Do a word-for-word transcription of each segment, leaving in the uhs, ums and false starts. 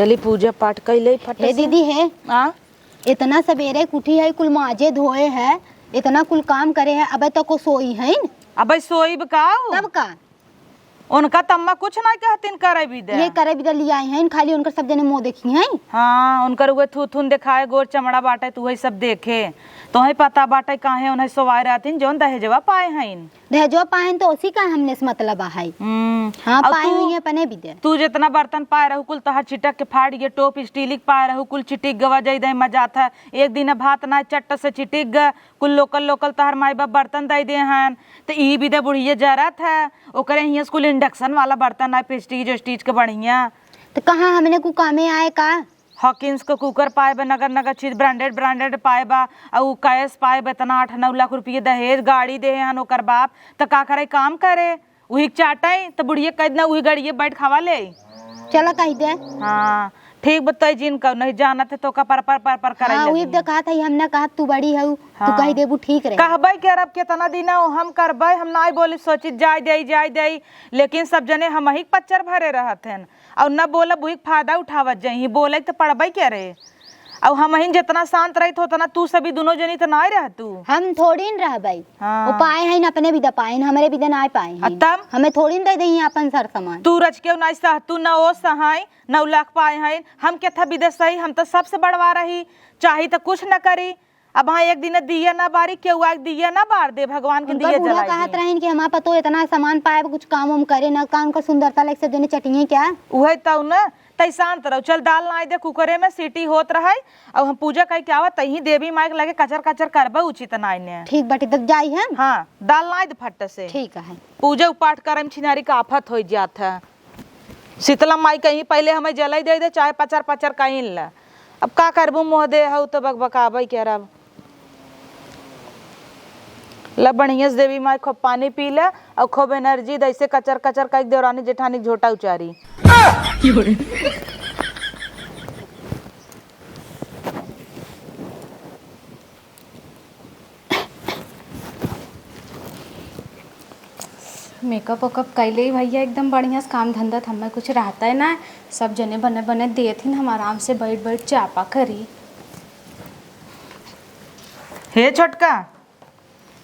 चली पूजा पाठ कइ लेई फट हे से। दीदी हे, आ? इतना सबेरे क उठी है, कुल माजे धोए है, इतना कुल काम करे है, अबे तको सोई है न? अबे सोईब का उ? तब का? उनका त अम्मा कुछ नाहीं कहतिन, करे बिदे। ये करे बिदे लियाई हैं, खाली उनकर सब जने मुँह देखी हैं। हाँ, उनकर उहे थूथुन देखाए, गोर चमड़ा बाटे, त उहे सब देखे। तोहई पता बाटे काहे उन्हें सोवाए रहतिन, जौन दहेजवा पाए हैं। दहेजवा पाए हैं त उसी का हमने से मतलब है। हम्म। हाँ, अउ पाए तू, हुई हैं अपने बिदे। तू जितना बर्तन पाए रहू, कुल तोहार चिटक के फाट गे, टोप स्टील क पाए रहू, कुल चिटिक गवा, जई दे मजात है। एक दिन भात ना चट्ट से चिटिक ग, कुल लोकल लोकल तोहार माई बाप बर्तन दइ दे हन, त ई बिदे बुढ़िये जरत है, ओकरे हियाँ से कुल इंडक्शन वाला बर्तन आए, प्रेस्टीज वेस्टीज के बढ़िया। त कहाँ हमने कु कामे आए का? हॉकिंस के कुकर पाए बा, नगर नगर चीज, ब्रांडेड ब्रांडेड पाए बा, अउ कैश पाए बा, इतना आठ नौ लाख रुपये दहेज, गाड़ी दे हन ओकर बाप, त का करे, काम करे? उही के चाटई, त बुढ़िया कह देना, उही गड़िए बैठ खावा ले। चला कहि दे। हाँ, ठीक बतई जिन का, नहीं जानत है तो का पर पर पर पर करे हाँ, लगी। उही देखात है, हम ना कहत तू बड़ी हऊ, तू हाँ। कहि देबू ठीक रहे। कहबे के अब केतना दिन हो, हम करबे, हम नाई बोली सोचित जाए देई, जाए देई, लेकिन सब जने हमही के पच्चर भरे रहत हन, अउ न बोलब उही के फायदा उठावत जाई, बोले त पड़बे के रे। अउ हमहिन जितना शांत रहित होतना तू सभी दुनो जनी त नाई रहतू। हम थोड़ी न रहबई। हाँ। वो पाए हैं न अपने बिदा पाए हैं, हमरे बिदा नाई पाए आ हैं। तब? हमें थोड़ी न दे देई अपन सर सामान। तू रच के नाई सह, तू न ओ सहाय, नौ लाख पाए हैं, हम केथा बिदा सही, हम त सबसे बड़वा रही, चाही त कुछ न करी। अब हाँ एक दिन दिया ना बारी, केहू आके दिया ना बार दे, भगवान के उनकर दिया बूढ़ा जलाई कहत दी। रहिन कि हमार पतो इतना सामान पाए, कुछ काम उम करे ना, का उनकर सुंदरता लायक सब जने चटिए क्या? उहे तउ न, तई शांत रहो। चल दाल नाई दे कुकरे में सीटी होत रहे, अब हम पूजा कइ के आवा, तही देवी माई के लगे कचर कचर करबे उचित नाई ने। ठीक बाटे, तब जाई हम। हाँ, दाल नाई दे फट से। ठीक है। पूजा उपाठ करे में छिनारी का आफत होइ जात है। शीतला माई कहीं पहले हमें जलाई दे दे, चाहे पचर पचर कहीं ले। अब का करबू, मोह दे हऊ तो बकबकाबे के रब। ला बढ़िया से देवी माई खूब पानी पी ले अउ खूब एनर्जी दे, ऐसे कचर कचर कई देवरानी जेठानी के झोटा उचारी। मेकअप वेकअप कइले ही भइया, एकदम बढ़िया से काम धंधा त हमें कुछ रहता है ना, सब जने बने बने देत हिन, हम आराम से बैठ बैठ चापा करी। हे छोटका,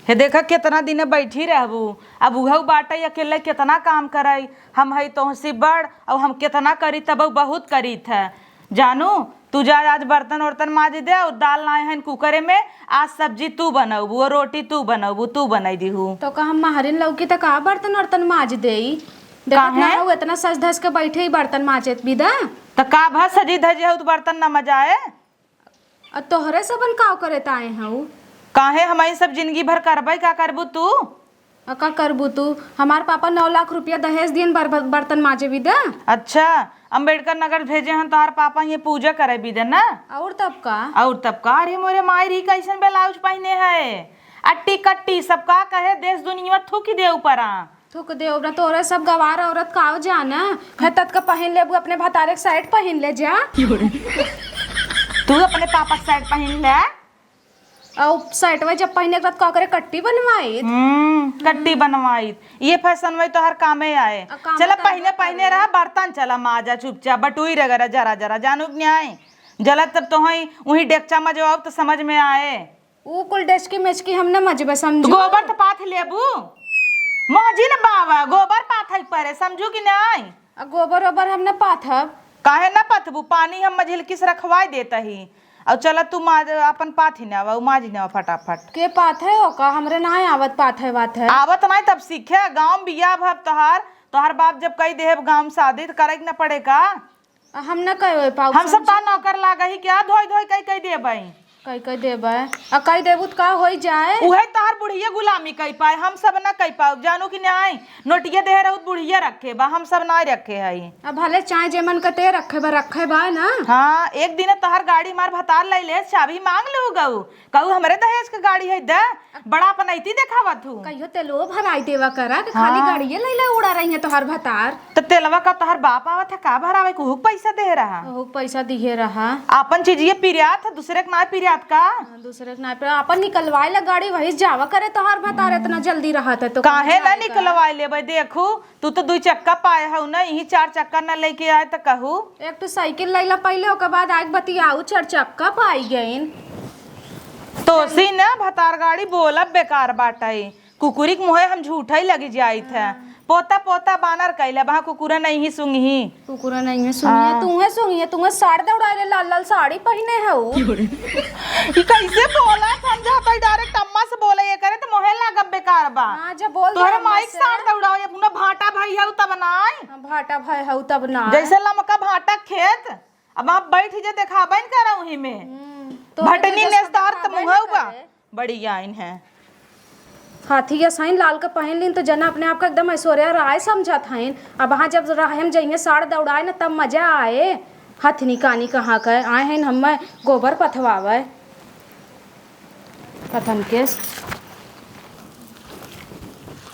हे देखा केतना दिन बैठी रहबू, अब उहउ बाटे अकेले केतना काम करई, हम हई तोहसी बड़, अउ हम केतना करी तब बहुत करीत है। जानू, तू जा आज बर्तन ओर्तन माजि दे, अउ दाल नाई हन कुकरे में, आज सब्जी तू बनउबू, अउ रोटी तू बनउबू, तू बनाई दिहू। तो का हम महरिन लउकी त का बर्तन ओर्तन माजि देई? देखत काहे? ना हऊ, एतना सज धज के बैठे ही बर्तन माजत बिदा। त का भा सजी धजी हऊ त बर्तन न मजाए? अ तोहरे सबन काव करे त आए हऊ? काहे हमही सब जिंदगी भर करबे, का करबू तू? अ, का करबू तू? हमार पापा नौ लाख रुपया दहेज दियन बर-, बर-, बर्तन माजे बिदा। अच्छा, अम्बेडकर नगर भेजे हन तोहार पापा, ये पूजा करे बिदा ना? अउर तब का? अउर तब का? अरे मोरे माई री, कैसन ब्लाउज पहिने है, अट्टी कट्टी, सब का कहे देश दुनिया थूकि दे ऊपरा। थूकि दे ऊपरा, तोहरे सब गवार औरत काव जाना, है तत का पहिन लेबू, अपने भतारे के शर्ट पहिन ले जा। तू अपने पापा के शर्ट पहिन ले। अउ शर्टवा जब पहिने के बाद का करे, कट्टी बनवाई। हम्म, कट्टी बनवाई। ये फैशन में तोहर कामे आए। आ, काम चला तो पहिने, करबे पहिने करे। रहा, बर्तन चला माजा चुपचाप, बटुई रगरा जरा जरा, जानू कि नहीं आए? जला तब तो हई, वही डेकचा में जो आओ तो समझ में आए। ऊ कुल डेचकी मेचकी हम न मजबे, समझू? गोबर त पाथ लेबू, महजिन बावा, गोबर पाथै परे, समझू कि नहीं? आ गोबर ओबर हम न पाथब। काहे न पथबू? पानी हम मझिलकी से रखवाई देत ही। अउ चला तू माज, अपन पाथी न आवा, उ माजी न आवा फटाफट। के पाथै ओका? हमरे नाय आवत पाथै वाथै। आवत नाय तब सीखे, गाँव में बियाह भब तोहार, तोहार बाप जब कई देहब गाँव में शादी त करे के न पड़े का? आ हम न कह पाऊ, हम सब समझी? ता नौकर लाग ही क्या? धोई धोई कई कई देबै। कई कई देबै। आ कई देबू त का होई जाए? उहे तोहार बुढ़िया गुलामी कई पाए, हम सब न कई पाऊ, जानू कि नाय? नोटिया देहे रहू त बुढ़िया रखे बा, हम सब नाय रखे हई। अब भले चाहे जे मन कते रखे बा, रखे बा ना। हाँ, एक दिन तोहार गाड़ी मार भतार लई ले, चाबी मांग लेहू गऊ। कहू हमरे दहेज के गाड़ी है, दे, बड़ा अपनैती देखावत हूँ। कहियो तेलो भराई देवा करा कि हाँ। खाली गाड़िए लैले उड़ा रही है तोहर भतार। त तेलवा का तोहर बाप आवत है का भरावे, कुहू के पैसा दे रहा? ओहू के पैसा दिहे रहा। आपन चीजिए पिरियात है, दूसरे के ना पिरियात। का? हाँ, दूसरे के नाई पे अपन निकलवाए ला गाड़ी, वही जावा करे। तोहार भतार इतना जल्दी रहत है तो काहे कहाँ ना जाए का? निकलवाए लेबे? देखू, तू तो दुई चक्का पाए हऊ ना, यही चार चक्का ना लेके आए त कहू। एक तो साइकिल लैला पहिले, ओकर बाद आग बतियाऊ चार चक्का पाई गईन। तोसी ना भतार गाड़ी बोलब बेकार बाटई। कुकुरी के मुँहे हम झूठा ही लगी जाइत है। हाँ। पोता पोता बानर कैले बा, कुकुरा नहीं सूंघी। कुकुरा नहीं है, सूंघिए, हाँ। तू है सूंघिए, तू है साड़ी दौड़ाए ले, लाल लाल साड़ी पहिने है उ। ई कैसे बोला? हम जहाँ पे डायरेक्ट अम्मा से बोले, ये करे तो मोहे लागब बेकार बा। हाँ, जब बोल दे तोहरे अम्मा माई के से। साड़ी दौड़ाओ, ये अपना भाटा भाई है तब ना आए। हाँ, भाटा भाई है तब ना आए। जैसे लमका भाटा खेत, अब आप बैठ जे देखाबे न करौ ही में। हम्म, तो भटनी जैसे नेस्तार त देखाबे मुँहौ न बा। करे। बड़ी आइन है। हाथी के साइन लाल के पहन लीन तो जना अपने आप का एकदम ऐश्वर्या राय समझत हईन। अब वहाँ जब राह में जइहे साड़ दौड़ाए न तब मजा आए। हथनी कानी कहाँ के आए हैं हमें गोबर पथवावे। कथन के।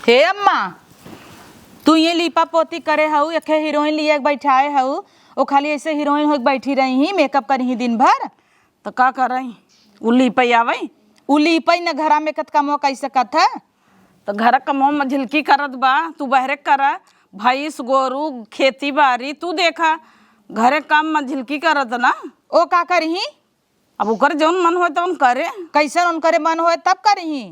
हे अम्मा, तू ये लीपा पोती करे हऊ, एक हीरोइन लिए बैठाए हऊ, ओ खाली ऐसे हीरोइन होके बैठी रही ही, मेकअप करी ही दिन भर। त का करई? उ लीपई आवई? उ लीपई न घरा में कत कमवा कई सकत है। त घर कमवा में झिलकी करत बा, तू बहरे करा, भैंस, गोरू, खेती बारी, तू देखा, घरे काम में झिलकी करत ना। ओ का करही? अब ओकर जौन मन होय तौन करे। कैसन उनकरे मन होय तब करही,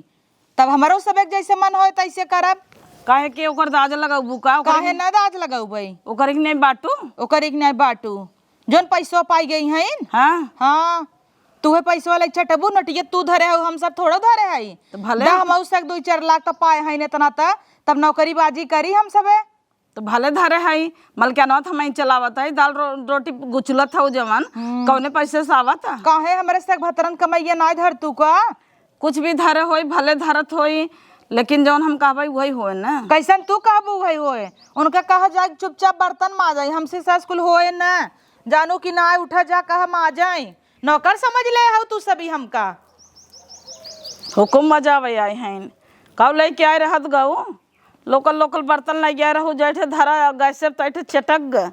तब हमरो सब एक जैसे मन होय तैसे करब। काहे के ओकर दाज लगौबू का? ओकर काहे ना दाज लगौबै? ओकर एक नहीं बाटू? ओकर एक नहीं बाटू। जौन पैसवा पाई गई हईन। हाँ। हाँ। तूहे पैसवा ले चटबू, नटिया तू धरे हऊ, हम सब थोड़ो धरे हई। त भले। दा हमहू से दुई चार लाख त पाए हईन इतना त, तब नौकरी बाजी करी हम सबे। त भले धरे हई, मलकिनवा त हमही चलावत हई, दाल रो-, रोटी गुचलत हऊ जवन, हम्म। कौने पैसे से आवत? काहे हमरे से भतरन कमैया नाय धर तू का? कुछ भी धरे होई, भले धरत होई, लेकिन जौन हम कहबई वही होए ना। कैसन तू कहबू वही होए? उनका कहा जाए चुपचाप बर्तन माजई, हमसे सस कुल होए ना। जानू कि ना उठा जा कहा माजई, नौकर समझ ले हऊ तू सभी हमका। हुकुम मजावे आए हैं, काऊ लेके आए रहत गऊ, लोकल लोकल बर्तन ले गए रहू, जैठे धरा गैस से तैठे चटक गए,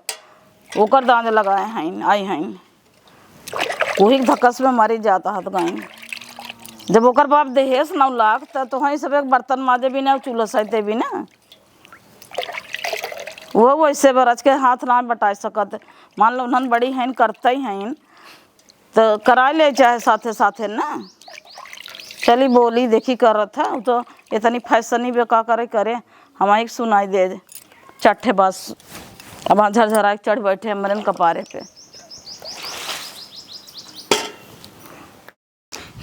ओकर दांज लगाए हैं, आई हैं। वही धकस में मरी जात हत गईन। जब ओकर बाप देहेस नौ लाख, त तोहई सब एक बर्तन माजे भी ना, चूल्हा सहिते भी ना। वो वैसे बरज के हाथ ना बटाए सकत। मान लो उन्हन बड़ी हईन, करते ही हईन, त कराए ले चाहे साथे साथे ना। चली बोली देखी करत है, उ तो इतनी फैशनी बे का करे करे, हमही के सुनाई दे। चट्ठे बस, अब झरझरा के चढ़ बैठे हमरे न कपारे पे।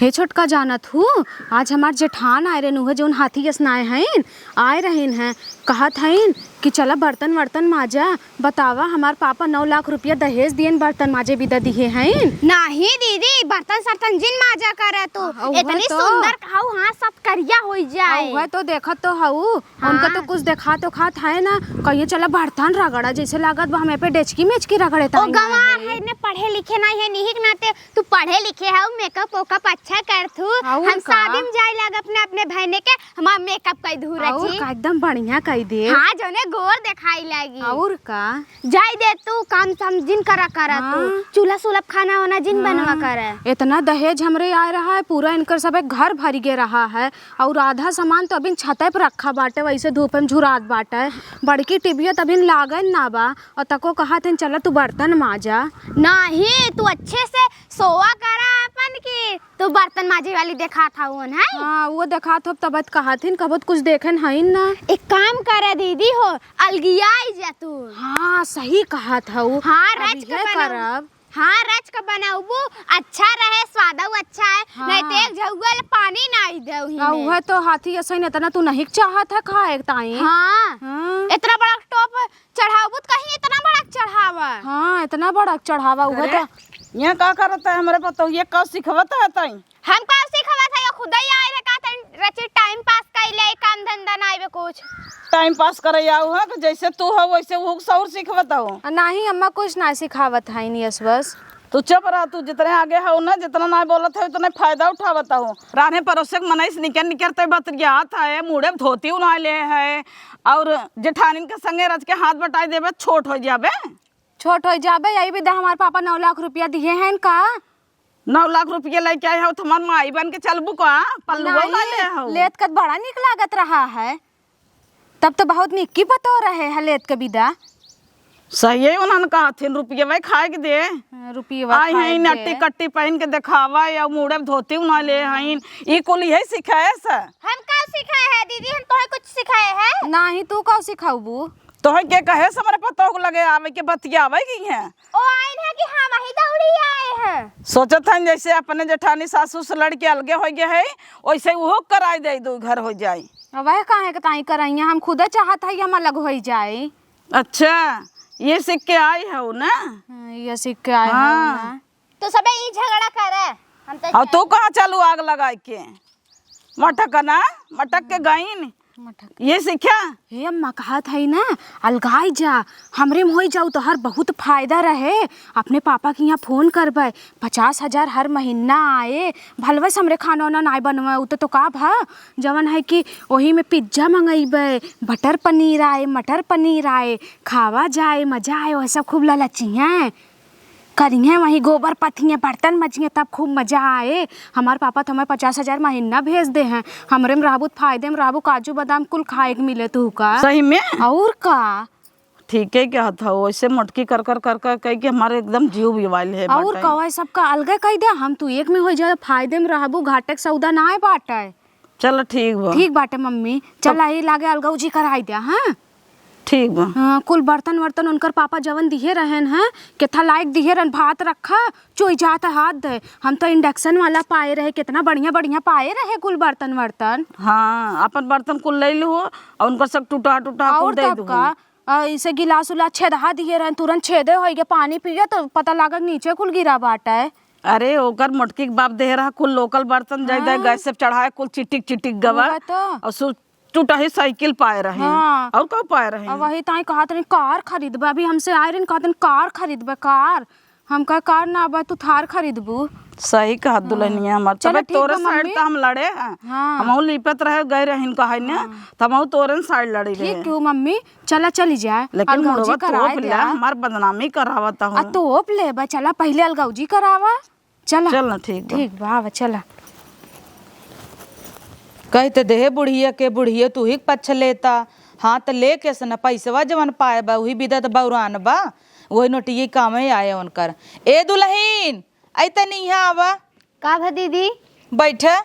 हे छोटका, जानत हू, आज हमार जेठान आए रहेन, उहे जौन हाथी असनाए हईन, आए रहेन हैं, कहत हईन कि चला बर्तन वर्तन माजा। बतावा, हमार पापा नौ लाख रुपया दहेज दियन, बर्तन माजे बिदा दिहे हईन। नाही दीदी, बर्तन सर्तन जिन माजा करे तू। आ, उहे इतनी तो। सुंदर हऊ, हाथ सब करिया होई आ, जाए। उहे तो देखत तो हऊ, उनका तो हाँ। कुछ देखात उखात है ना, कहियो चला बर्तन रगड़ा, जैसे लागत बा हमें पे डेचकी मेचकी रगड़े ओ ताई ना गंवार है। है, ने पढ़े लिखे नहीं है, निहिक नाते तू पढ़े लिखे हऊ, मेकअप ओकअप अच्छा करत हू। और हम का? शादी में जाए लाग अपने, अपने बहने के, हमार मेकअप कई धू और रची। का, एकदम बढ़िया कई दे। हाँ, जौने गोर देखाई लागी। और का? जाई दे तू, काम साम जिन करा करा तू। हाँ। चूल्हा सुलभ खाना वाना जिन बनवा हाँ। करा। इतना दहेज हमरे आए रहा है, पूरा इनकर सब एक घर भर गे रहा है, और आधा सामान तो अभी छते पे रखा बाटे, वैसे धूप में झुरात बाटे। बड़की टिबिया तो अभी लागल ना बा, और तको कहत हन, "चला तू बर्तन माजा।" नाही, तू अच्छे से सोवा करा अपन की, तू बर्तन माजे वाली देखात हवन, हैं? हाँ, वो देखात हो, तब कहत हिन, कबो त कुछ देखे हईन ना। एक काम करे दीदी हो, अलगियाई जा तू। हाँ, सही कहत हऊ। हाँ, अब रच के इहे बनाऊ। करब। हाँ, रच के बनाऊबू, अच्छा रहे, स्वादऊ अच्छा है, हाँ। नहीं तो एक झउआ ले पानी ना आई देऊ ही आ, में। उहे तो हाथी असइन इतना तू नहीं चाहत है खाए ताई। हाँ। हाँ। इतना बड़ा टोप चढ़ावत कहीं इतना बड़ा चढ़ावा। हाँ, इतना बड़ा चढ़ावा हुआ अरे, तो। यहाँ का करत है हमरे पतोहिए का सिखवत है तई? हम का सिखवत है, ये खुद ही आए रे का तन रची टाइम पास कर ले, काम धंधा ना आवे कुछ। टाइम पास करे आऊ है कि जैसे तू हो वैसे वो सौर सिखवत हो। आ, नहीं अम्मा कुछ ना सिखावत है, नहीं यस बस। तू चुप रह, तू जितने आगे हो ना, जितना ना बोलत है उतने फायदा उठावत हो। रान्हे परोसे के मनई से निकर निकर ते बतरियात है, मुड़े धोती उन्हाए ले है, और जेठानिन के संगे रच के हाथ बटाई देबे, छोट हो जाबे। छोट हो जाबे, यही विधा हमार पापा नौ लाख रुपया दिए हैं का? नौ लाख रुपया लेके आए हो, तुम्हार माई बन के चलबू का? पल्लुआ नहीं, वाले हो। लेत कत बड़ा निक लागत रहा है। तब तो बहुत निक्की पतोह रहे है लेत के बिदा। सही है, उन्होंने कहा थिन, "रुपये भाई खाए के दे।" हाँ, रुपये भाई आई खाए हैं, के नट्टी दे। कट्टी पहन के दिखावा या मुड़े धोती उन्हें ले हैं। ई कुल यही सिखाए से। हम का सिखाए है दीदी? हम तोहे कुछ सिखाए है? नाही, तू का सिखाउबू? तोहे के कहे से हमरे पतोह के लगे आवे के बतियावे की है? ओ आइन है कि हम ही दौड़ी आए हैं। सोचत हैं जैसे अपने जेठानी सासू से लड़ के अलगे हो गए है, वैसे उहो कराई दे, दो घर हो जाए। अब वह काहे के ताई करइया, हम खुदे चाहत है कि हम अलग हो जाए। अच्छा, ये सीख के आई हो ना? हाँ, ये सीख के आए हो हाँ। ना। तो सबे ई झगड़ा करे, हम तो और तू कहाँ चालू आग लगाए के? मटक ना, मटक के गईन। मटक। ये सीख्या? हे अम्मा, कहत है ना, अलगाई जा, हमरे में होई जाऊ, तोहर बहुत फायदा रहे। अपने पापा के यहाँ फोन करबे, पचास हजार हर महीना आए, भलवे से हमरे खाना उना नाय बनवे, उ तो, तो का भा, जवन है कि ओही में पिज्जा मंगइबे, बटर पनीर आए, मटर पनीर आए, खावा जाए, मजा आए, वह सब खूब ललचिहे। करिहे वहीं गोबर पथिहे, बर्तन मजिहे, तब खूब मजा आए। हमार पापा तो हमें पचास हजार महीना भेज दे हैं, हमरे में रहबू त फायदे में रहबू, काजू बादाम कुल खाए के मिले तू का। सही में? और का? ठीक है, क्या था वैसे मोटकी कर कर कर कर कह के हमारे एकदम जीव बिवाइल है और बाटे। कवा सबका अलगे कह दे, हम तू एक में हो जाए, फायदे में रहबू, घाटे के सौदा ना आए बाटे। चल ठीक बा। ठीक बाटे मम्मी, चल तब आई लागे अलगौजी कराई द्या, हाँ? ठीक बा। हाँ, कुल बर्तन वर्तन उनकर पापा जवन दिहे रहन, हैं, केथा लायक दिहे रहन, भात रखा, चोई जात हाथ दे। हम तो induction वाला पाए रहे, कितना बढ़िया बढ़िया पाए रहे कुल बर्तन वर्तन। हाँ, अपन बर्तन कुल ले लू और उनकर सब टूटा टूटा कुल और दे तब दू। का, आ, इसे गिलास उलास छेदहा दिहे रहन, तुरंत छेदे होई गए, पानी पिए तो पता लागल नीचे कुल गिरा बाटे। अरे, ओकर मोटकी के बाप देहे रहा कुल local बर्तन, जाए जाए हाँ। गैस से चढ़ाए, कुल चिटिक चिटिक गवा। उहे तो। और सु-, टूटा ही साइकिल पाए रहे। हाँ। और का पाए रहे? अब वही ताई कहत रही, कार खरीदबे, अभी हमसे आए रही, कहत रही, "कार खरीदबे, कार।" हम कहा, "कार ना बा, तू थार खरीदबू।" सही कहत हाँ। दुल्हनिया हमार, चलो तबे ठीक तोरे बा, side मम्मी। त हम लड़े हैं। हाँ। हमहू लिपत रहे, गए रहिन कहे ने, हाँ। त हमहू तोरे side लड़ी रहे। ठीक क्यों मम्मी, चला चली जाए, लेकिन अलगौजी मुड़वा कराए तोप ले, द्या। हमार बदनामी करावत हूँ। आ तोप ले बा, चला पहले अलगौजी करावा। चला। चल ना, ठीक बा। ठीक बा, आवा, चला। कहि त देहे बुढ़िया के, बुढ़िया तू ही के पक्ष लेता। हाँ, त लेके से न पैसवा जवन पाए बा, उही बिदा त बौरान बा, वही नोटिये कामे आए उनकर। ए दुलहिन, अइ तनी इहाँ आवा। का भा दीदी? बैठे।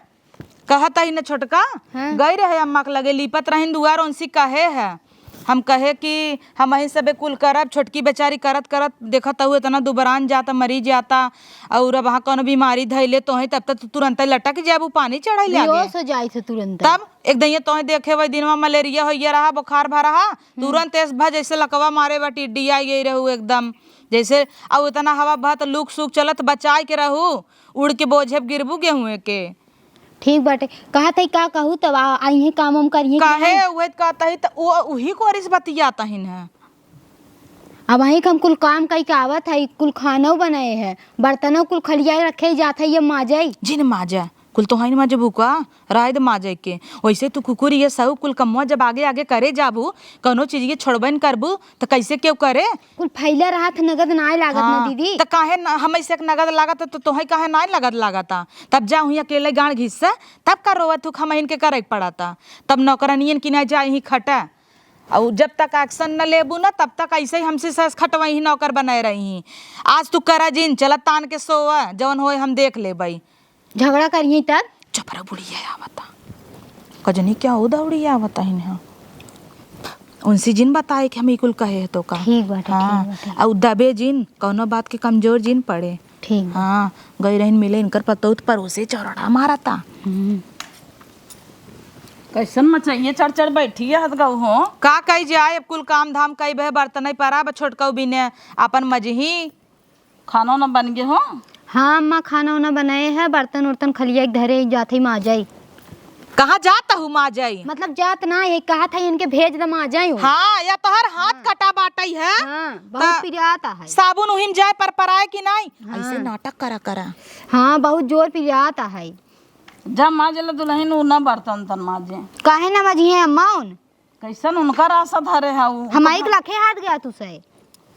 कहत ही न छोटका, हाँ। गई रहे अम्मा के लगे, लीपत रहिन दुआर, उनसे कहे है। हम कहे कि हमहीं सबे कुल करब, छोटकी बेचारी करत करत देखत हऊ एतना दुबरान जाता, मरी जाता, और अब हाँ कौनो बीमारी धइले तोहे, तब तक तू तुरंते लटक जाबू, पानी चढ़ाई लागे। बेहोश हो जाई थे तुरंत। तब एक दइया तोहे देखे वही दिनवा मलेरिया होइया रहा, बुखार भा रहा, हम्म। तुरंत एस भा जैसे लकवा मारे बा, टिड्डी आई गई रहू एकदम। जैसे अब इतना हवा बहत, लूक सूक चलत, बचाए के रहू, उड़ के बोझे गिरबू गेहूं के। ठीक बाटे, कहत है का कहू तब आ, आइहे काम हम करिहे कि काहे नहीं? उहे त कहत ही त उ, उही कोरिस बतियात हिन है। अब वहीं के हम कुल काम कई के आवत है, कुल खानो बनाए है, बर्तनों कुल खलिया रखे जात है, ये माजई। जिन माजा, कुल तो हइन माजबू का, राय द माजे के। वैसे तू कुकुर ये सब कुल कमवा जब आगे आगे करे जाबू, कौनो चीज ये छोड़बे न करबू, त कैसे केहू करे? कुल फैला रहत नगद नाय लागत ना हाँ, दीदी। त काहे न, हम ऐसे एक नगद लागत त तोहे काहे नाय नगद लागता? तब जा हुई अकेले गांड घिस्सा, तब का रोवत हूँ, हम इनके करे के पड़ता। तब नौकरनियन की ना जाए ही खटा। और जब तक action न लेबू ना, तब तक ऐसे ही हमसे सस खटवई ही नौकर बनाए रही ही। आज तू करा जिन, चला तान के सोवा, जवन होए हम देख लेबई। झगड़ा करिए तब? चुप रह बुढ़िया, आवता। कजनी क्या हो दौड़ी आवता इन्हें। उनसे जिन बताए कि हम ई कुल कहे है तो का। ठीक बाटे, हाँ, ठीक बाटे। और दबे जिन, कौनो बात के कमजोर जिन पड़े। ठीक बा। हाँ, गई रहिन मिले इनकर पतोह त परोसे चौराड़ा मारता। हम्म। कैसन मचैया चढ़ चढ़ बैठी है हद गऊ हो। का कही जाए, अब कुल काम धाम कई भे, बर्तन ही परा, अब छोटकऊ बिने अपन मजही। खाना उना बन गए हो? हाँ अम्मा, खाना उना बनाए है, बर्तन उर्तन खलिया के धरे जात ही माजई। कहाँ जात हूँ माजई? मतलब जात ना है, कहा था इनके भेज द माजई हो। हाँ, या तोहर हाथ हाँ। कटा बाटई है। हाँ, बहुत त पिरियात है। साबुन उहिम जाए पर पराए कि नहीं? हाँ। ऐसे नाटक करा करा। हाँ, बहुत जोर पिरियात है। जा माजे ला दुल्हन, उ ना बर्तन तन माजे। काहे ना माजी है अम्मा उन? कैसन उनका रासा धरे है उ? हमाई के लखे हाथ गया तू से।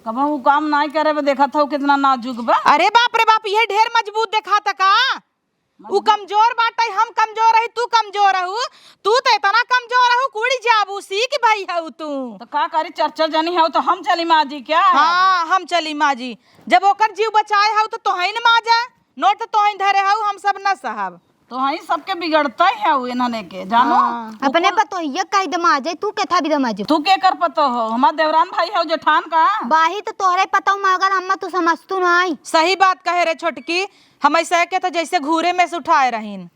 कबहूँ उ काम नाहीं करे बे, देखत हऊ कितना नाजुक बा। अरे बाप रे बाप, इहे ढेर मजबूत देखात का? उ मजबूत। कमजोर बाटे, हम कमजोर रही, तू कमजोर रहू। तू त इतना कमजोर रहू, कुड़ी जाबू, सीख भई हऊ तू। त का करी, चार चार जनी हऊ त हम चली माजी क्या? हाँ, हम चली माजी। जब ओकर जीव बचाए हऊ त तोहई न माजा, नोट त तोहई धरे हऊ, हम सब न सहब। तोहई सबके बिगड़तइ हऊ इन्हने के, जानो? हाँ। उ अपने कुल पतोहिया कहि दे माजे, तू के था भी दे माजे। तू के कर पतो हो? हमार देवरान भाई हऊ जेठान का? बाही त तोहरे पतो मगर अम्मा तू समझतू नाई। सही बात कहे रे छोटकी, हम ऐसे के त जैसे घूरे में से उठाए रहीन।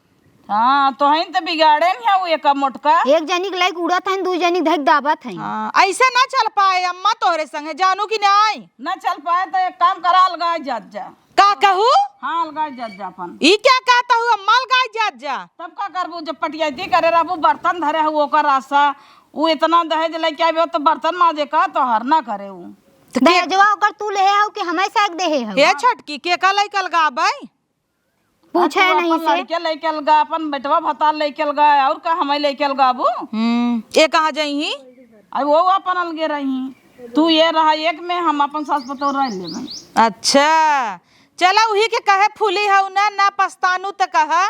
हाँ, तोहई त बिगाड़े न हऊ एक मोटका। एक जनी के लइक उड़त हईन, दू जनी के धइक दाबत हईन। हाँ, ऐसे ना चल पाए अम्मा तोहरे संगे, जानू कि नाई? ना चल पाए त एक काम करा, अलगाए जात जा। का कहू? हाँ, अलगाए जात जा अपन। ई क्या कहत हऊ अम्मा, अलगाए जात जा? तब का करबू, जब पटियाती करे रहबू, बर्तन धरे हऊ ओकर आसा, उ इतना दहेज लइके आवे त बर्तन माजे का तोहर ना करे उ। त के दहेजवा ओकर तू लेहे हऊ कि हमई साग देहे हऊ? हे छोटकी, के का लइके अलगाबे? पूछे आ, तू नहीं अपन से। लड़के लइके अलगा, अपन बेटवा भतार लइके अलगा, और का हमई लइके अलगाबू? हम्म, ए कहाँ जइहीं? अब वो अपन अलगे रही, तू ये रहा एक में, हम अपन सास पतोह रह लेबे। अच्छा, चला उही के कहे फूली हऊ ना, ना पछतानू त कहा।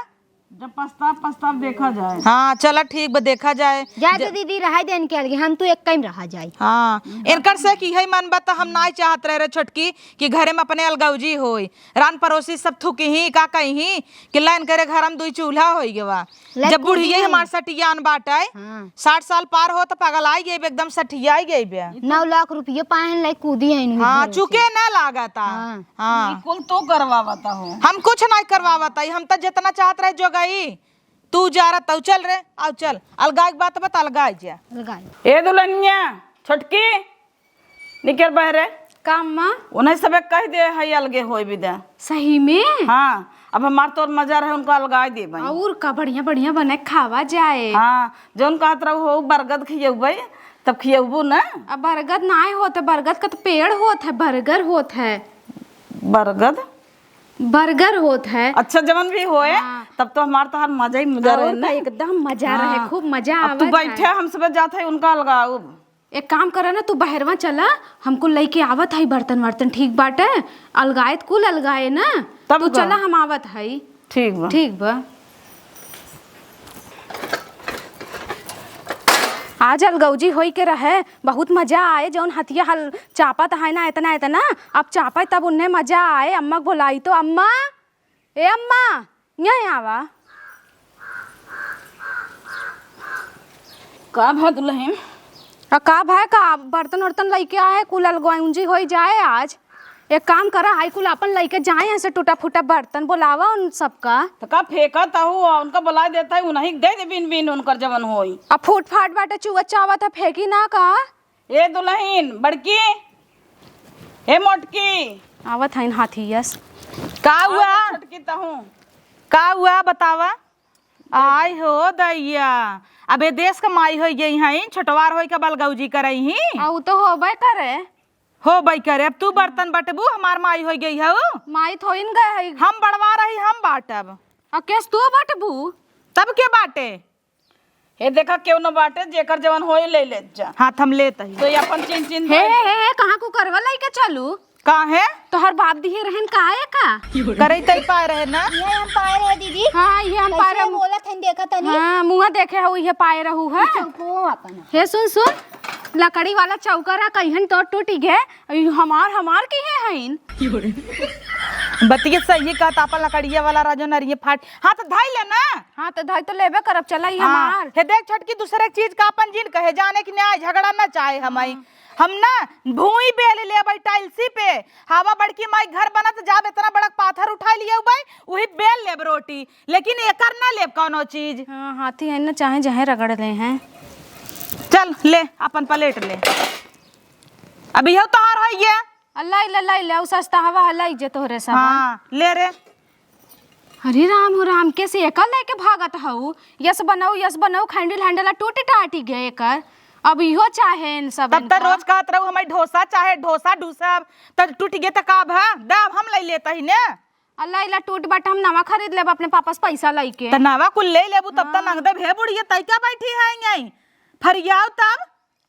जब पछताब, पछताब देखा जाए। हाँ, चला ठीक बा, देखा जाए। जा ज- दीदी, रहा देन के अलगे, हम तू एक कई में रहा जाई। हाँ, इनकर से कि है मन बा त हम नाई चाहत रहे रे छोटकी कि घरे में अपने अलगौजी होई। रान पड़ोसी सब थुकिहीं, का कहिहीं कि लाइन करे घर में दुई चूल्हा होई गवा। ले जब बुढ़िया कूदी हमार हई। सटियान बाटे, हाँ। साठ साल पार हो त पगलाइ गइबे, एकदम सठियाइ गइबे। नौ लाख रुपये पाए हैं, लाई कूदी है इनके हाँ, भरोसे। चुके ना लागता। हाँ। हाँ। बिल्कुल तू करवावता हो। हम कुछ नहीं करवावता, हम त जितना चाहत रहे जोगाई। तू जा रहा तू चल रे, आओ चल। अलगाई के बात बता, अलगाई जा। अलगाई। ए दुल्हनिया, छोटकी, निकर बहरे। का अम्मा? उन्हें सबे कह दे है अलगे होए बिदा। सही में? हाँ, अब हमार तोर मजा रहे उनको अलगाए देबे। और का बढ़िया बढ़िया बने खावा जाए। हाँ, जौन कहत रहू हो बरगद खियौबे, तब खियौबू ना? अब बरगद नाय होत है, बरगद का तो पेड़ होत है, बर्गर होत है। बरगद? बर्गर होत है। अच्छा, जवन भी होए, हाँ। तब तो हमार तोहार मजा ही मजा और रहे ना। का एकदम मजा रहे, हाँ। खूब मजा अब तू आवत बैठे, है। हम सबे जात है उनका अलगाउब। एक काम करा ना, तू बहरवा चला, हमको लइके आवत हई बर्तन वर्तन, ठीक बाटे? अलगाए त कुल अलगाए ना, तब तू का? चला, हम आवत हई। ठीक बा। ठीक बा। आज अलगौजी होई के रहे, बहुत मजा आए, जौन हथिया हल चापत है ना इतना इतना, अब चापे तब उन्हें मजा आए। अम्मा के बोलाई तो, अम्मा, ए अम्मा, यहाँ आवा। का भा दुल्हन? आ, का भा, का बर्तन उर्तन लइके आए, कुल अलगौंजी होई जाए आज। एक काम करा, हाई कुल अपन लइके जाए, ऐसे टूटा फूटा बर्तन बोलावा उन सबका। त का फेंकत हऊ, उनका बोला देता है, उन्हीं के दे दे बिन बिन उनकर जवन होई। अब फूट फाट बाटे, चुआ चावत है, फेंकी ना का? ए दुल्हन, बड़की, ए मोटकी। आवत हईन हाथी यस। का हुआ? आवत छोटकी तहूँ। का हुआ बतावा? आय हो दैया, अबे देश का माई होई गई हईन, छोटवार होई का बलगौजी करई ही। आ, उ तो होबे करे। होबे करे, अब तू बर्तन बटबू, हमार माई होई गई हऊ। माई थोइन गए हई। हम बड़वा रही, हम बाटब। आ, केस तू बटबू? तब के बाटे? हे देखा, केहू न बाटे, जेकर जवन होई ले लेत जा। हाथ हम लेत हई। तो ये अपन चिन चिन हे, दे। हे, हे, हे, कहाँ कुकरवा लइके चलू? काहे? तोहर बाप दिहे रहन काहे का? करई तई पाए रहे ना? ये हम पाए रहे दीदी। हाँ, ये हम पाए कैसे रहे। बोलत हन, देखा तनी। हाँ, मुँह देखे हऊ, ये पाए रहू है। चौको अपन। हे सुन, सुन, लकड़ी वाला चौका रहा, कहिहन तो टूट गए। ई हमार, हमार की है हईन? बतिये सही कहत, आपन लकड़िया वाला राजो नरिये फाट। हाँ, तो धाई ले ना। हाँ, तो धाई तो लेबे करब, चला, ई हाँ, हमार। हे देख छोटकी, दूसरे के चीज का अपन जिन कहे, जाने की न्याय झगड़ा ना चाहे हमई। हाँ। हम ना भूई बेल लेबै टाइल्सी पे, हवा बड़की माई घर बनत जाब, इतना बड़ा पाथर उठाई लियउबै, उही बेल लेब रोटी, लेकिन एकर ना लेब कौनो चीज। हाँ, हाथी है ना, चाहे जहे रगड़ ले हैं। चल ले, अपन प्लेट ले। अब इहो तोहार है ये। अल्लाह, ले, ले, ले, उ सस्ता हवा है, ले जे तोहरे सब। हाँ, ले रे। अरे राम हो राम, कैसे एका लेके भागत हऊ? यस बनाऊ, यस बनाऊ, हैंडल हैंडल टूट टाटी गए एकर। अब इहो चाहे इन सब तब त इनका। रोज कहत रहू, "हमें डोसा चाहे, डोसा डूसा।" अब त टूट गए त का भा? दा, अब हम ले लेता ही ने। अल्लाह, इला टूट बाटे, हम नवा खरीद लेब अपने पापा से पैसा लइके। त नवा कुल ले लेबू, तब त हाँ। नगदे भे बुढ़िया, तई का बैठी है यहीं? फरियाओ तब।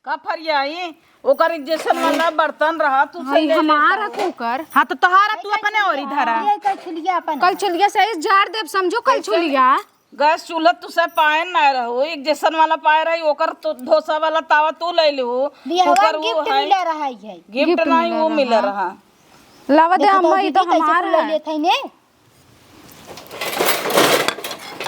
का फरियाई? ओकर एक जैसन वाला बर्तन रहा, तू भाई, हमार है कुकर। हाँ, तो तोहारा, तू अपने ओरी धरा। ये कलछुलिया अपन। कलछुलिया से इस झाड़ देब, समझो, कलछुलिया। गैस चूल्हा तू से पाए ना रहो, एक जैसन वाला पाए रही, ओकर तो डोसा वाला तावा तू ले लिहू। बियाहवा ओकर में वो गिफ्ट है। मिला रहा है। गिफ्ट गिफ्ट नहीं, मिला वो मिला रहा। रहा। लावा दे, देखो अम्मा, तो ई तो दीदी कैसे हमार फुलैले है। थे ने।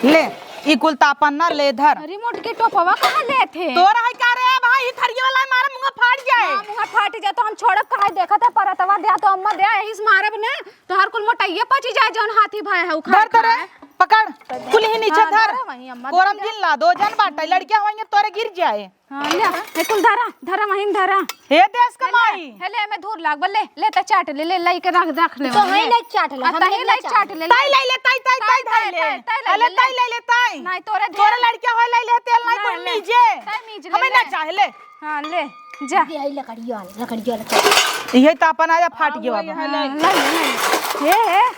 ले, ई कुल तापन ना ले धर। अरे मोटकी टोपवा कहाँ ले थे? तोरा है का रे भाई, ई थरिया वाला मारे मुंह फाट जाए। हाँ, मुंह फाट जाए तो हम छोड़ब कहाँ, देखत है परतवा दे तो अम्मा दे, यही से मारब ने, तोहर कुल मोटाइये पची जाए, जौन हाथी भाई है, उखाड़ धर, धर, खाए। पकड़, कुल ही नीचे हाँ, धर। धर, वहीं अम्मा कोरम धर। जिन ला, दो जन बाटे, लड़कियां होइए तोरे गिर जाए। हाँ, ले, ए कुल धरा, धरा, वहीं धरा। हे देश का ले, माई। हे ले, मैं धूर लाग, ले, ले, त चाट ले, ले, लाई के रख, रख ले, तो वहीं है ले। ले चाट ले, हाँ, हम तही ले ले चाट चाट ले, ले। ताई ले ले, ताई, ताई, ताई, ताई, ताई ले। ताई, ताई, अले ले, ताई ले। ले ले, ताई। नहीं, तोरे तोरे धूर। लड़किया होय ले ले, तेल नहीं नहीं, कोई नहीं। मीजे। ताई मीज ले, हमें ले। ना चाहे ले। हाँ, ले, जा। ये आई लकड़िया वाला, लकड़िया वाला। यही तो अपन आया फाट हाँ, गया वही बाबा। है, हाँ, ले। ले, ले, ले। ये है,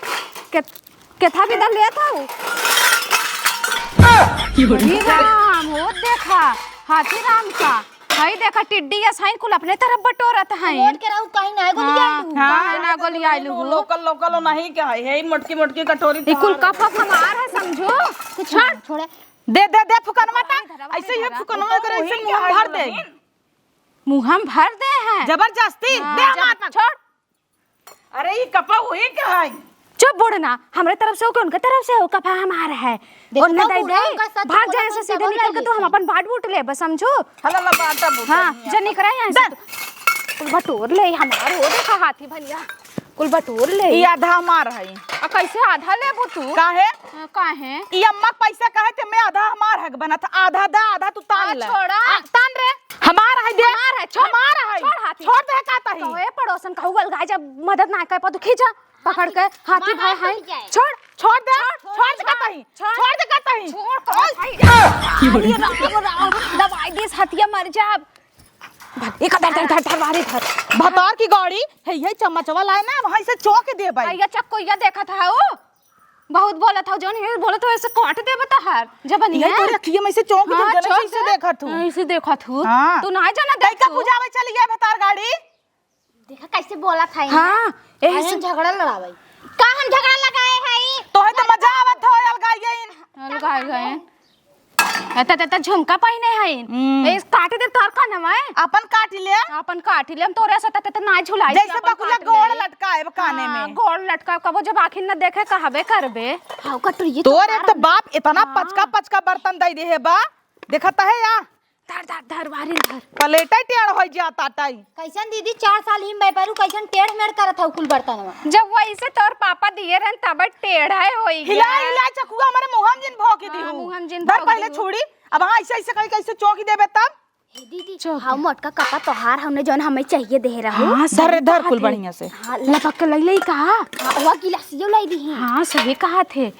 के केथा बिदा लेत हऊ? की बोली? हे राम, हो देखा, हाथी राम का। हई देखा, टिड्डी अस हईन, कुल अपने तरफ बटोरत हईन। मोट के रहू, कहीं ना गोली हाँ, आइलू। हाँ, ना गोली आइलू। लोकल, लोकल नहीं के है, है मोटकी, मोटकी कटोरी ई कुल तोहार। कप अप हमार है, समझो। कुछ छोड़। छोड़े। दे, दे, दे, फुकनवा ता। धरा, ऐसे ही धरा। फुकनवा करे, ऐसे मुंह भर दे। मुंह हम भर दे हैं। जबरदस्ती, हाँ, दे जब-, हमार पास। छोड़। अरे, ई कपा वही का है? चुप बूढ़ना, हमरे तरफ से हो कि उनके तरफ से हो, कपा हमार है। देखो और न तो दे बूढ़ा दे, उनका सच भाग बोला जाए तो से सीधे निकल के तो हम अपन बाट बूट ले, बस समझो। हला ला बाटा बूट हाँ, लिया। जे निकरा यहाँ से दे। तू। कुल बटोर ले, हमार हो, देखा हाथी भैया, कुल बटोर ले। ई आधा हमार है। आ, कैसे आधा लेबू तू? काहे? हाँ, काहे? ई अम्मा पैसा कहे थे, मैं आधा हमार हक बनत, आधा दा, आधा तू तान आ, ले। छोड़ा। आ, तान रे। हमार है दे। हमार है, छोड़। हमार है। छोड़ हाथी। छोड़ दे का तही। कहे पड़ोसन कहू अलगाए जब मदद ना कर पा तो खींचा पकड़ के हाथी भाई है। छोड़। छोड़ दे। छोड़, छोड़ दे का तही। छोड़। छोड़ दे का तही। छोड़ का भाई। अरे राम, राम, दबाई दिस हथिया मर जा। भाग, एक धर, धर, धर, धर, बाहर धर। भतार की गाड़ी है, यही चम्मचवा लाए ना, वहीं से चौंक दे भाई। भैया चक्को ये देखत है वो। बहुत बोलत हौ, जौन ये बोलत हौ, ऐसे काट देब तहार जबनिया। ये तोरे अखिया में से चौंक हाँ, दे, चौंक ऐसे दे। देखत हूँ। ऐसे देखत हूँ। हाँ। तू ना जाना तई का देखू। बुझावे चली गया भतार गाड़ी। देखा कैसे बोलत है। हाँ, ऐसे ऐसे झगड़ा लड़ावे। का हम झगड़ा लगाए हई? तोहे तो मजा आवत हो, अलगाइए इन। अलगाए गए। एता, एता झुमका पहिने हईन। हम्म। ए, काट दे तोर कानवा, ए। अपन काट ले। अपन काट ले, हम तोरे से तत, तत ना झुलाई, जैसे अपन बकुला काट गोड़ ले। लटकाए बा काने हाँ, में। गोड़ लटका, कबो जब आखिर न देखे, कहबे करबे। हाँ, कटुरिये तोर तोहार एक तो हम। बाप इतना हाँ। पचका, पचका बर्तन दे दे है बा। देखत है या? धर, धर, धर, बाहरी धर। प्लेटे टेढ़ हो जाता ताई। कैसन दीदी, चार साल ही में बैपरू, कैसन टेढ़ मेढ़ करत हऊ कुल बर्तनवा? जब वैसे तोर पापा दिए रहन, तब टेढ़ है होई हिला, गया। हिला चकुआ, हमारे मुँह में जिन भौंकी हाँ, दिहू। मुँह में जिन धर भौंकी पहले दिहू। छुड़ी, अब हाँ, ऐसे, ऐसे कहीं कैसे चौंकी देबे तब? हे दीदी, चौंकी। हाँ, मोटका कपा तोहार हमने जौन हमें चाहिए दे रहू। हाँ, धर, सही धर बात कुल है। बढ़िया से। हाँ, लपक के लई लई का? हाँ, वह गिलासियो लाई दी है। हाँ, सही कहा थे।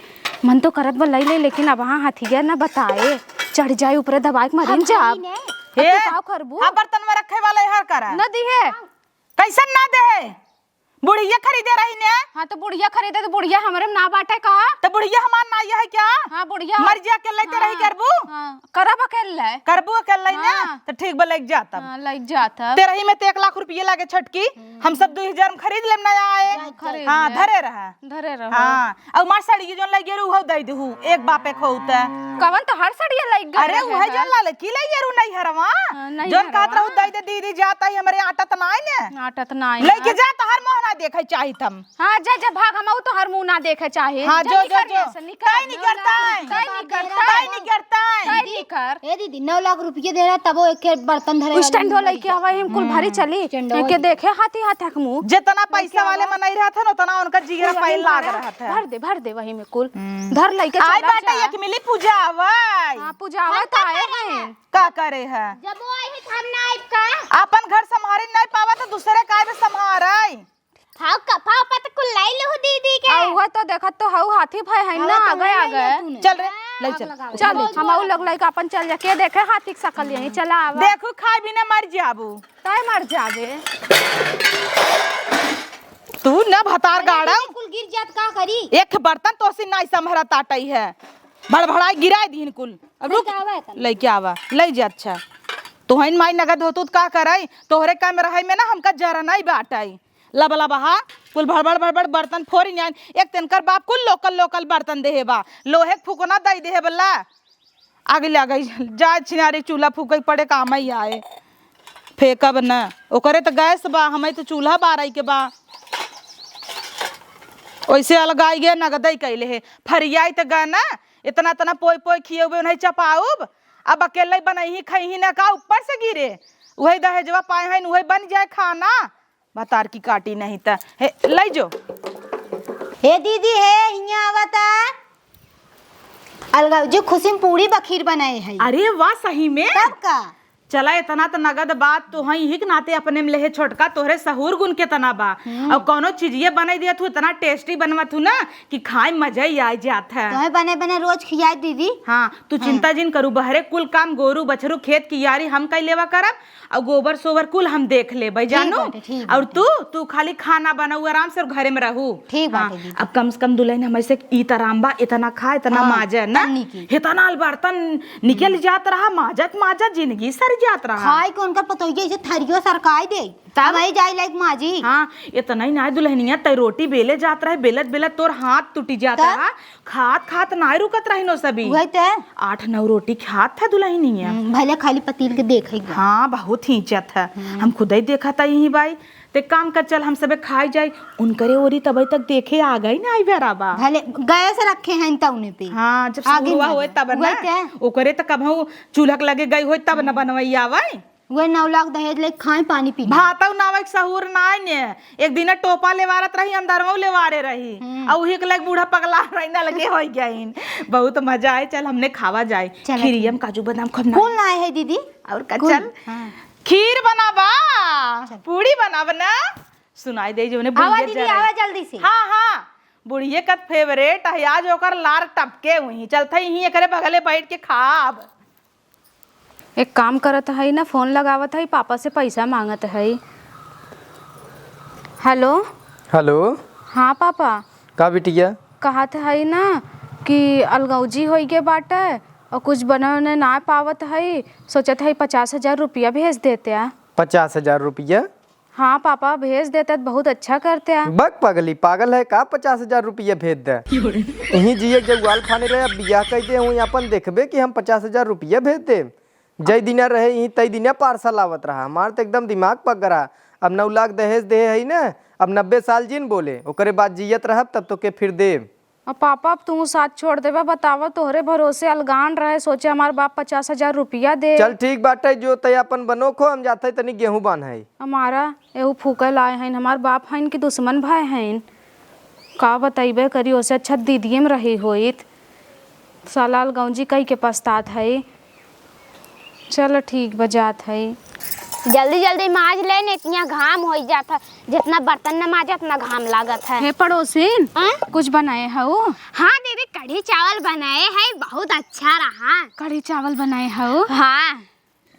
मन तो करत बा लई ले, लेकिन अब हाँ हथिया न बताए, चढ़ जाए ऊपर दबाए के मरिन हम जाब। खाई ने। अब तू हे, का करबू? हाँ, बर्तन में रखे वाला हर करा। न दिहे। कैसन ना दे? बुढ़िया खरीदे रही ने। हाँ, तो बुढ़िया खरीदे तो बुढ़िया हमरे में ना बाटे का? तो बुढ़िया हमार नाई है क्या? हाँ, बुढ़िया। मर जा के लेते रही हाँ, करबू? हाँ, करब अकेले। करबू अकेले ने? हाँ। तो ठीक बा, लग जाता। हाँ, लग जाता। तेरही में तो एक लाख रुपये लागे छटकी, हम सब दो हजार में खरीद लेम नया आए। खरीद हाँ, ले। धरे रहा। धरे रहो। हाँ, अउ मार साड़ी के जोन लइगे रहू, उहउ दइ देहू, एक बापे खोउत। कवन तोहार सड़िया लइग गए अरे, रहे उहे हैं? जोन लाल की लइगे रहू नैहरवा। हाँ, नैहरवा। जोन कहत रहू, "दइ दे दीदी, जात ही, हमरे आटत नाई ने।" आटत नाई लइके ना। जा, तोहार मुँह ना देखे चाहित हम। हाँ, जा, जा, भाग, हमहू तोहार मुँह ना देखे चाही। हाँ, जा, जो, निकर जो, यहाँ जो। से, निकर। ताई निकर, ताई। ताई निकर, ताई। ताई निकर, ताई। ताई निकर। ए दीदी, नौ लाख रुपये दे रहा, तबो एक के बर्तन धरे वाली स्टैंड हो नहीं लइके आवा, हम कुल भारी हम्म। चली। स्टैंड एके वाली। देखे हाथी हाथ हक मुँह। जितना पैसा वाले मनई रहत है ना, उतना उनका जिगरा पूरा पाई लाग भरा, रहत है। भर दे, भर दे वही में कुल। हम्म। धर लइके आई चला बाटे जा। एक मिली पूजा आवै। हाँ, पूजा आवै हम तो का आए करे हैं। हैं? का करे है? जब वो आई है, तो हम ना आइब का? अपन घर संभारी नहीं पावा, तो दूसरे का आइब संभारे। हाँ, कपा उपा तो कुल लाई लहू दीदी के। आ, उहे तो देखत तो हऊ हाथी भाई है ना, आगे, आगे। चल रे, ले चल। चल, हम आऊ लोग लइके अपन चल जा। के देखे हाथी के शकल यहीं, चला आवा। देखू, खाए बिना मर जाबू। तय मर जाबे। तू न भतार अरे गाड़ा। दीदी, कुल गिर जात का करी? एक बर्तन तोसी नाई संभरत आटई है। भड़भड़ाई गिराई दीन कुल। अब रुक। लइके आवा है तनी। लइके आवा। लइ जा, अच्छा। तोहइन माई नगद होतू त का करई? तोहरे काम रहई में ना हमका जरनई बाटई। लब लब हा, कुल भड़बड़ भड़बड़ बर्तन फोरी न्यान। एक तेनकर बाप कुल लोकल लोकल बर्तन देहे बा, लोहे के फुकना दई देहे बल्ला। आगे ले आ गई, जा छिनारी चूल्हा फूके पड़े काम ही आए। फेंकब न, ओकरे त गैस बा, हमई त चूल्हा बारई के बा। ओइसे अलगाई गे नगदई कैले हे, फरियाई त गा न, इतना इतना पोई पोई खियउबे उन्हें चपाउब। अब अकेले बनइही खइही न का ऊपर से गिरे? उहइ दहेजवा पाए हइन उहइ बन जाए खाना। भतार की काटी नहीं त हे लइ जो। हे दीदी हे हियाँ आवता। अलगौजी खुशी में पूड़ी बखीर बनाए है। अरे वाह सही में। तब का? चला इतना त नगद बात तो है, यही के नाते अपने में लेहे छोटका तोहरे सहूर गुण केतना बा। हम्म। अउर कउनो चीजिये बनाई दिया तू इतना टेस्टी बनवा तू ना कि खाए मजा ही आ जात है। तोहे बने बने रोज खियाए दीदी। हाँ, तू हाँ। चिंता जिन करू, बहरे कुल काम गोरू बछरू खेत की यारी हम कइ लेवा करब, अउर गोबर सोबर कुल हम देख लेबै ठीक जानू। बाटे, ठीक अउर बाटे। तू, तू खाली खाना बनाऊ आराम से अउर घरे में रहू। ठीक हाँ, बाटे दीदी। अब कम से कम दुलहिन हमरे से ई त आराम बा, इतना खा, इतना हाँ, माजे ना, तन्नी की। इतना बर्तन निकल हम्म। जात रहा, माजत माजत जिंदगी सर जात रहा। खाए के उनकर पतोहिया ऐसे थरियो सरकाई दे। तब? अब आई जाई लाइक माजी। हाँ, इतना ही ना दुलहिनिया, तै रोटी बेले जात रहे, बेलत बेलत तोर हाथ टूटी जात तब? रहा, खात खात नाय रुकत रहिनो सभी। वही ते। आठ नौ रोटी खात था दुलहिनिया। हम्म, भले खाली पतील के देखे के। हाँ, बहुत हींचत है। हम्म। हम खुदई देखा था यही बाई। ते काम कर चल, हम सबे खाई जाई। उनकरे ओरी तबई तक देखे आ गई ना आई बेराबा। भले गैस रखे हैं तउने पे। हाँ, जब आगे सुरुआ में होए आगे। तब वही ना। ते। ओकरे त कबहू चूल्हा के लगे गई होए तब न हम्म। बनवई आवई। वह नौ लाख दहेज ले खाए पानी पी। भातौ नावक सहूर नाय ने। एक दिन टोपा लेवारत रही, अंदरवो लेवारे रही। हम्म। अउ उही के लग बूढ़ा पगला रही ना लगे होई गइन। बहुत मजा आए, चल हमने खावा जाए। चल खीरियम ठीक। काजू बादाम खूब ना। कौन लाए है दीदी? अउर का कौन? चल। हाँ। खीर बनाबा, चल। पूड़ी बनाब ना। सुनाई दे जो उन्हें आवा बुढ़िया दीदी, जरे। आवा जल्दी से। हाँ, हाँ। बुढ़िये का फेवरेट है, आज ओकर लार टपके हुई। चलत ही एकरे बगले बैठ के खाब। एक काम करत हई ना, फोन लगावत हई, पापा से पैसा मांगत हई। हेलो। हेलो। हाँ पापा। का बिटिया? कहत हई ना कि अलगौजी होई के बाटे अउर कुछ बने उने ना पावत हई, सोचत हई पचास हजार रुपया भेज देते। पचास हजार रुपया? हाँ पापा, भेज देते त बहुत अच्छा करते। बक पगली, पागल है का? पचास हजार रुपया भेज दे। यहीं जिए के जगवाल फाने रहे, अब बियाह कइ दे हुई अपन देखबे कि हम पचास हजार रुपया भेज दे। जय दिना रहे यहीं तय दिना पार्सल आवत रहा। हमार त एकदम दिमाग पक रहा। अब नौ लाख दहेज दे है ना, अब नब्बे साल जिन बोले, ओकरे बाद जियत रहब तब तोके फिर देब। अब पापा, अब तू साथ छोड़ देबा, बतावा, तोहरे भरोसे अलगान रहे, सोचे हमार बाप पचास हजार रुपया दे। चल ठीक बाटे, जो तय अपन बनो खो, हम जाते तनी गेहूं बान्हे। हमारा एहू फूके लाए हइन, हमार बाप हइन कि दुश्मन भाई हइन? का बतइबे करी, ओसे अच्छा दीदिये में रही होइत। साला अलगौजी कई के पछतात हई। चल ठीक बा, जात हई। जल्दी जल्दी माज ले, नहीं इतना घाम होई जात है, जितना बर्तन न माजे उतना घाम लागत है। हे पड़ोसिन, हाँ? कुछ बनाए हऊ? हाँ दीदी, कढ़ी चावल बनाए है, बहुत अच्छा रहा। कढ़ी चावल बनाए हऊ? हाँ।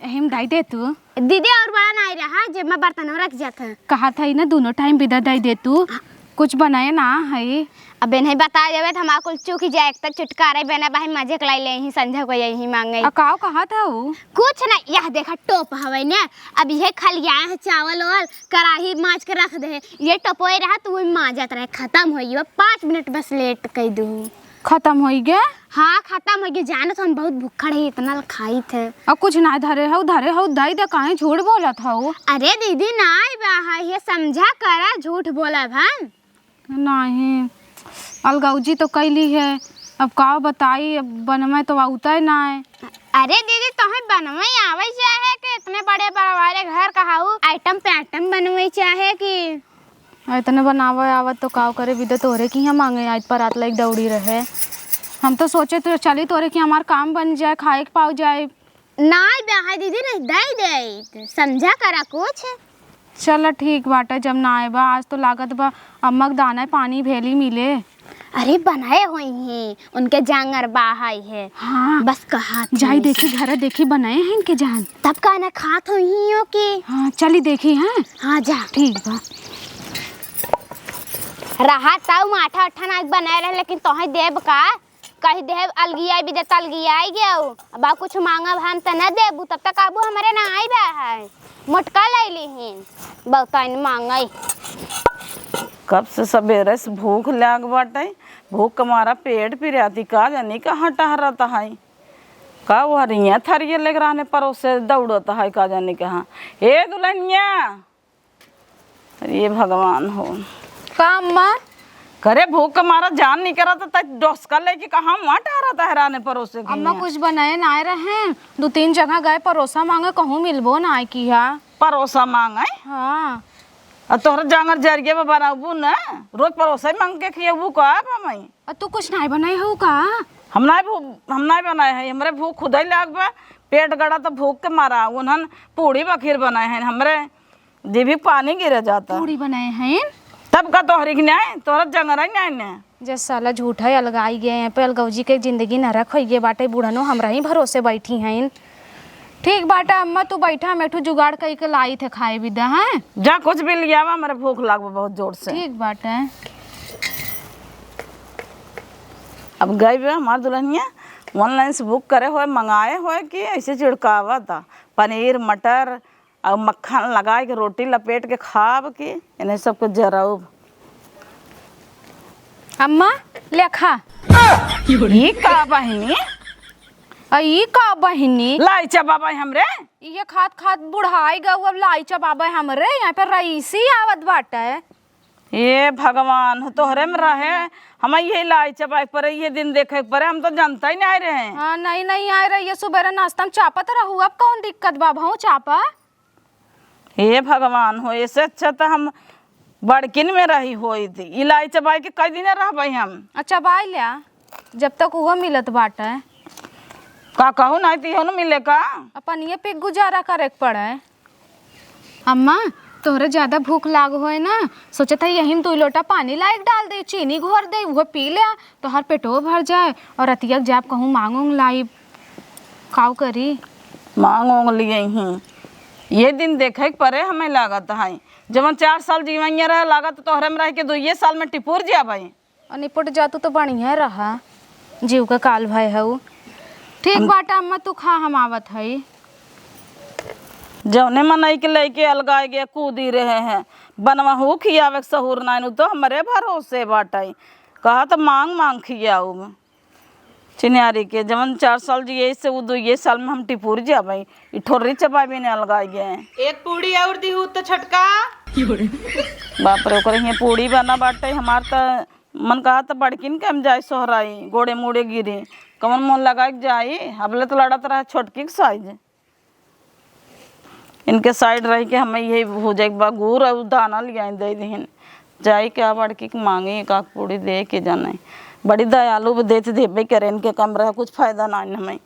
एहिम डाई दे तू। दीदी और बड़ा नाई रहा, जेब में बर्तन रख जात है। कहा था ना दोनों टाइम बिदा डाई दे तू। कुछ बनाए ना है। अबे नहीं बता देवे त हमार कुल चूक जाए, एक त छुटकारे बने बाही मजे के लाई ले ही संझा को यही मांगे। आ काव कहा था ऊ? कुछ ना, यह देखा टोप हवे ने, अब यह खलिया है चावल वाल, कराही माज के रख दे, ये टोपोए रहा तो वही माजत रहे, खत्म होई, पाँच मिनट बस लेट कई दू। खत्म होई गे? हाँ, खत्म होई गे, जानो तो हम बहुत भुक्खड़ है, इतना खाई थे। अब कुछ ना धरे हऊ, धरे हऊ, दई दे, काहे झूठ बोलत हऊ? अरे दीदी, नाई बा है, ये समझा करा, झूठ बोलब हम। नाही, अलगौजी तो कैली है, अब का बताई, अब बनवे तो आवते ना है। अरे दीदी, तोहे बनवे आवे चाहे कि इतने बड़े बड़वारे घर का हऊ, आइटम पे आइटम बनवे चाहे कि इतने बनावे आवत तो काव करे, बिदे तोरे की यहाँ मांगे आज परात लाइक दौड़ी रहे। हम तो सोचे तो चली तोरे की हमार काम बन जाए, खाए के पाव जाए। नाई बा है दीदी, नहीं दई दे, समझा करा कुछ। चल ठीक बाटे, जब ना आए बा, आज तो लागत बा अम्मा के दाना पानी भेली मिले। अरे बनाए होई हैं, उनके जांगर बा है। हाँ। बस कहा थी जाई वैसे। देखी, घर देखी बनाए हैं इनके जान। तब का ना खात होई हैं ओके। हाँ, चली देखी, हाँ। हाँ, जा। ठीक बा। रहा ताऊ माठा उठा ना बनाए रहे, लेकिन तोहे देब का? कहि देहब अलगियाइ बिदे त अलगियाइ गयो। अब कुछ माँगब हम त न देबू, तब तक आबू हमरे ना आइ बा है। मोटका लइ लिहिन, बहुताइन माँगइ। कब से सबेरे से भूख लाग बाटइ, भूख के मारा पेट पिराती, का जानी कहाँ टहरत हइ। का वो हरिया थरिया लेके रहने परोसे दौड़त हइ, का जानी कहाँ। ए दुलहिनिया, अरे भगवान हो। का अम्मा? करे भूख के मारा जान निकरत, त डोसका लेके कहाँ वहाँ टहरत है राने परोसे के अम्मा, हियाँ? कुछ बनाए नाइ रहे, दू तीन जगह गए परोसा माँगे, कहूँ मिलबो नाइ किहा। परोसा माँगे? हाँ। आ तोहरा जाँगर जरिए बा बनाबू न, रोज परोसा ही माँग के खियाबू का अब हमें? आ तू कुछ नाइ बनाए हो का? हम नाइ भू-, हम नाइ बनाए है, हमरे भूख खुदइ लाग बा, पेट गड़ा त भूख के मारा, उन्हन पूड़ी बखीर बनाए हैं, हमरे जीभी पानी गिरे जाता। पूड़ी बनाए हैं? तब का तोहरी के नाइ, तोहरा जाँगर ही नाइ ने। जे साला झूठा है, अलगाई गए हैं पे, अलगौजी के जिंदगी नरक होइ गए बाटे, बूढ़नो हमरा ही भरोसे बैठी हैं। ठीक बाटे अम्मा, तू बैठा, हम एठू जुगाड़ कइ के लाई थे खाए बिदा, हैं? जा कुछ भी लियावा, हमरे भूख लाग बा बहुत जोर से। ठीक बाटे। अब गई बे हमार दुलहिनिया, online से book करे होए, मंगाए होए कि ऐसे चिढ़कावा था, पनीर, मटर, अउ मक्खन लगाइ के रोटी लपेट के खाब कि इन्हें सबको जरउब। अम्मा, ले खा। ई का बहिनी? आ, ई का बहिनी? लाई चबाबै हमरे? इहे खात खात बुढ़ाइ गउ, अब लाई चबाबै हमरे? यहाँ पे रईसी आवत बाटे। ए भगवान, तोहरे में रहे, हम इहे लाई चबाइ के परे, इहे दिन देखे के परे, हम तो जनतै नाहीं रहे। हाँ, नहीं, नहीं आए रहे, ये सुबेरे नाश्ता में चापत रहू, अब कौन दिक्कत बा, भाऊ चापा? हे भगवान हो, एसे अच्छा त हम बड़किन में रही होइत। ई लाई चबाइ के कई दिन रहबै हम? आ, चबाइ ल्या, जब तक उहो मिलत बाटे। का कहू नाहीं त इहो न मिले का? अपन ये पे गुजारा करे के पड़े। अम्मा, तोहरे ज्यादा भूख लाग होए ना, सोचत है यही में दुइ लोटा पानी लाइक डाल दे, चीनी घोर दे, उहो पी ल्या, तोहर पेटो भर जाए और रतिया के जाब कहूँ मांग उंग लाइब। काउ करी? मांग ओंग लियइहीं। ये दिन देखे के परे हमें लागत है। जवन चार साल जीवइया रहे, लागत तोहरे में रह के दुइये साल में टिपुर जाबइ। और निपट जातू तो बढ़िया रहा, जीव के काल भय हऊ। ठीक हम बाटा अम्मा, तू खा, हम आवत हई। जवने मनई के लइके अलगाए गए कूदी रहे हैं, बनवहू खियावे के सहूर नाइन, उ तो हमरे भरोसे बाटइ। कहत मांग मांग खियाऊ। चिन्हारी के जवन चार साल जिए से उ दुइये साल में हम टिपुर जाबइ। ई ठोर्री चबाबे ने अलगाइ गए। एक पूड़ी और दिहू तो छटका। बाप रे, ओकरे हियाँ पूड़ी बना बाटइ, हमार त मन कहत बड़किन के हम जाए सोहराई, गोड़े मुड़े गिरी, कवन मुँह लगाइ के जाई, अबले त लड़त रहे छोटकी के साइज। इनके side रहि के हमें यही भूजे के बा, गुड़ अउ दाना लियाई दे दिहिन। जाई के बड़की के मांगी एक आध पूड़ी दे के जाने। बड़ी दयालु बा, देत देबे करे, इनके कम रहे, कुछ फायदा नाहीं हमें।